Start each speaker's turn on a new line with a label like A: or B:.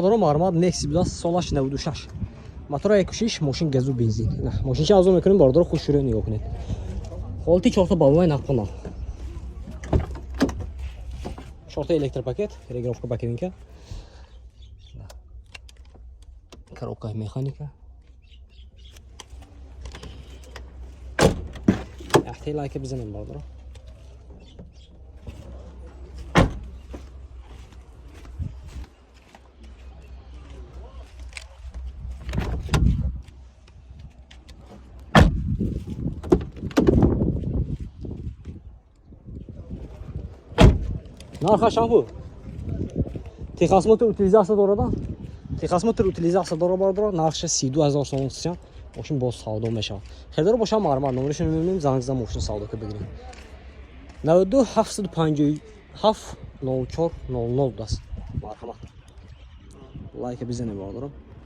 A: Бародаро, марҳамат, Нексия будааст, солаш 96, мотора 1,6, мошин газу бензин. Мошинча азо мекунем, бародаро, хуш шуро нигоҳ кунед. Ҳолати чорта баллонаи нақпона, чорта электропакет, регулировка боковинка, коробка механика. Яхтаи лайка бизанем, бародаро. Нарха шампу. Техосмотр, утилизация дорада. Техосмотр, утилизация дора, бародаро. Нархша 32 000 сомон сисян. Мошин боз савдо мешавад. Хелдоро боша, марҳамат, номерашро мебинем, занг зада мошин савдо ка бигирем. 92 757 04 00 будааст. Марҳамат. Лайка бизанем, бародаро.